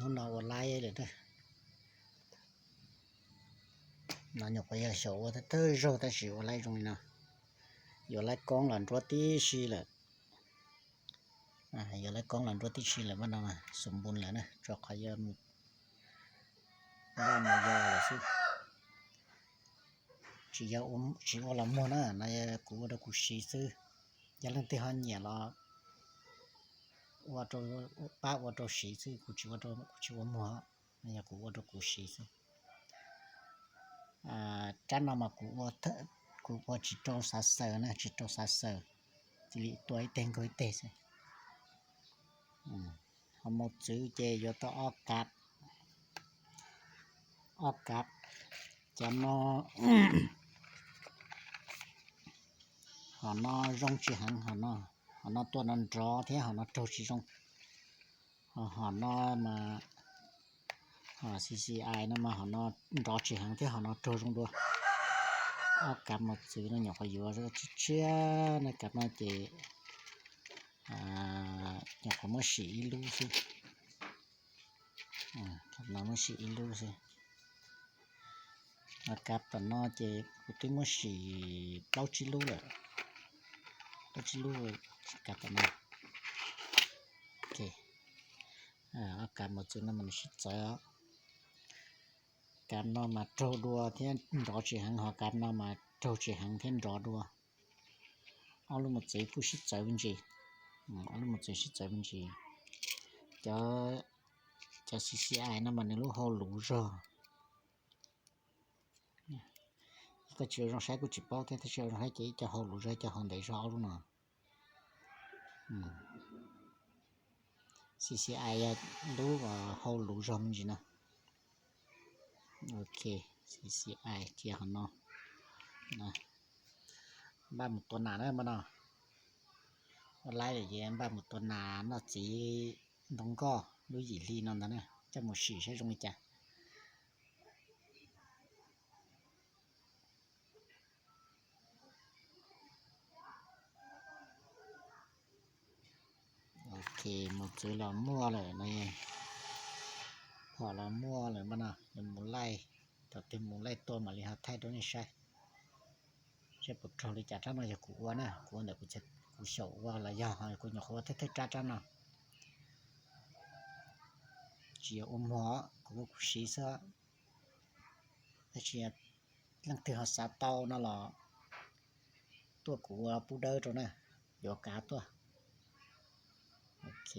Hnub no ua laib lawm na. No nyuam qhuav yog xyaum ua thawj thawj zaug tab sis ua laib zoo li no. Yuav laib koob los nruab tib si lawm. Yuav laib koob los nruab tib si lawm, mas no xum npun lawm na, tsuas qhov yog mus yos lawm xwb. Tsis yog, tsis ua los muag na, no kuv ua rau kuv siv xwb. Yog leej twg ho nyiam los ua rau, pab ua rau siv xwb, kuv tsis ua, kuv tsis ua muag, no yog kuv ua rau kuv siv xwb. Rab no mas kuv ua, kuv ua tsis rau xav xaws na, tsis rau xav xaws, cia li tua ib teg nkaug ib teg xwb. Ho mos txwv ces yuav tau ob kab, ob kab. Cov no, hom no zoo tsis heev, hom no tuaj no nrov thiab hom no raug tsis zoo. Ho hom no mas, hom C C I no mas hom no nrov tsis heev thiab hom no raug zoo dua. Ob kab mos txwv no nyuam qhuav yuav tshiab tshiab na, kab no ces nyuam qhuav muab sim ib lub xwb. Kab no muab sim ib lub xwb. Kab tom no ces kuv twb muab sim plaub tsib lub lawm, plaub tsib lub kab tom no. Ob kab mos txwv no mas nws sib txawv. Kab no mas raug dua thiab nrov tsis heev, ho kab no mas raug tsis heev thiab nrov dua. Ob lub mos txwv kuj sib txawv me ntsis, ob lub mos txwv sib txawv me ntsis. Cov, cov C C I no mas nws lub hau luv zog. Koj tsis zoo saib kuj tsis paub thiab, tab sis zoo saib ces ib co hau luv zog, ib co hau ntev zog ob lub no. C C I yog lub hau luv zog me ntsis no. Ok, C C I cia hov no. Npaj mus tua nas na mas no. Ua laib lawm ces npaj mus tua nas noj txiv ntoo nkoj lub yim hli no ntag na, coj mus sim saib zoo li cas. Ok, mos txwv los muaj lawm no, phom los muaj lawm mas no, yog mus laij, thaum twg mus laij tuaj mam li ho thaij rau nej saib. Seb puas raug li cas, rab no yog kuv ua na, kuv ua ntawm kuv xyaum ua los yog kuv nyuam qhuav ua thawj thawj rab rab no. Tsis yog ua muag, kuv ua kuv siv xwb. Tab sis leej twg ho xav tau no los tuaj kuv ua pub dawb rau na, yuav kav tuaj. Ok,